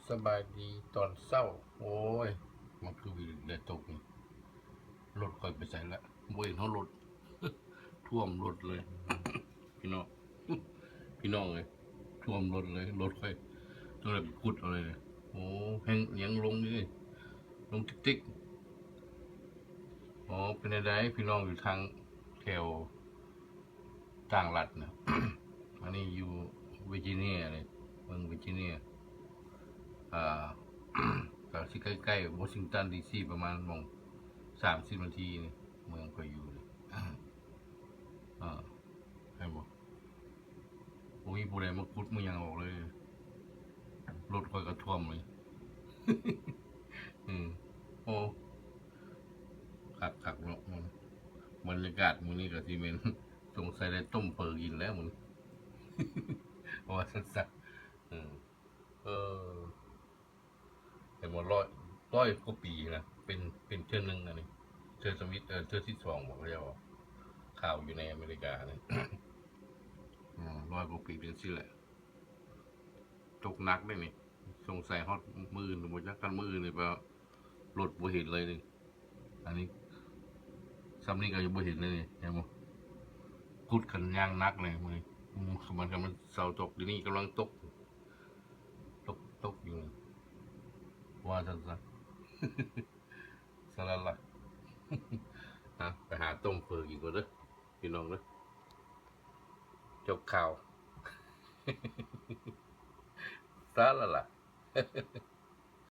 ສະບາຍດີຕອນເຊົ້າ. ໂອ້ຍ ມັນຄືວິນແດດຕົກນີ້ ລົດຂ້ອຍໄປໃສລະ? ບໍ່ເຫັນຮອດລົດ ຖ້ວມລົດເລີຍ ພີ່ນ້ອງ ພີ່ນ້ອງເອີຍ ຖ້ວມລົດເລີຍ. ລົດຂ້ອຍຕ້ອງໄດ້ໄປຂຸດເອົາເລີຍ. ໂອ້ ແຮງຍັງລົງຢູ່ ລົງຕິກໆ. ອໍ ເປັນແນວໃດພີ່ນ້ອງຢູ່ທາງແຖວ ຕ່າງລັດນະ ອັນນີ້ຢູ່ເວີຈິເນຍເດ້ ເມືອງເວີຈິເນຍ ອ່າ ກໍຊິໃກ້ໆ ວໍຊິງຕັນ ດີຊີ ປະມານໝ່ອງສາມສິບນາທີນີ້ ເມືອງຂ້ອຍຢູ່ນີ້ ອ່າ ເຫັນບໍ່? ບໍ່ມີຜູ້ໃດມາຂຸດມາຫຍັງອອກເລີຍ ລົດຂ້ອຍກໍຖ້ວມເລີຍ. ອືມ ໂອ້ ຄັກໆ ເນາະ ບັນຍາກາດມື້ນີ້ກໍຊິແມ່ນ ສົງໄສໄດ້ຕົ້ມເຝີກິນແລ້ວມື້ນີ້ ວ່າຊັ້ນຊະ. ເອີ ເອີ ເຫັນບໍ່ ຮ້ອຍ ຮ້ອຍກວ່າປີນະ ເປັນ ເປັນເທື່ອໜຶ່ງ ອັນນີ້ເທື່ອທຳອິດ ເອີ ເທື່ອທີສອງບໍ ເຂົາເຈົ້າວ່າ ຂ່າວຢູ່ໃນອາເມລິການີ້ ອືມ ຮ້ອຍກວ່າປີເປັນຈັ່ງຊີ້ແຫຼະ. ຕົກໜັກເດ້ນີ້ ສົງໄສຮອດມື້ອື່ນບໍ່ຈັກ ຄັນມື້ອື່ນນີ້ແບບລົດບໍ່ເຫັນເລີຍນີ້. ອັນນີ້ ຊ່ຳນີ້ກໍຍັງບໍ່ເຫັນເລີຍນີ້ ເຫັນບໍ່? ຂຸດກັນຢ່າງໜັກເລີຍມື້ນີ້ ອືມ ມັນ ມັນເຊົາຕົກ ດຽວນີ້ກຳລັງຕົກ ຕົກ ຕົກຢູ່ ວ່າຊັ້ນຊະ. ສະລະລະ ອ່ະ ໄປຫາຕົ້ມເຝີກິນກ່ອນເດີ ພີ່ນ້ອງເດີ ຈົບຂ່າວ ສະລະລະ.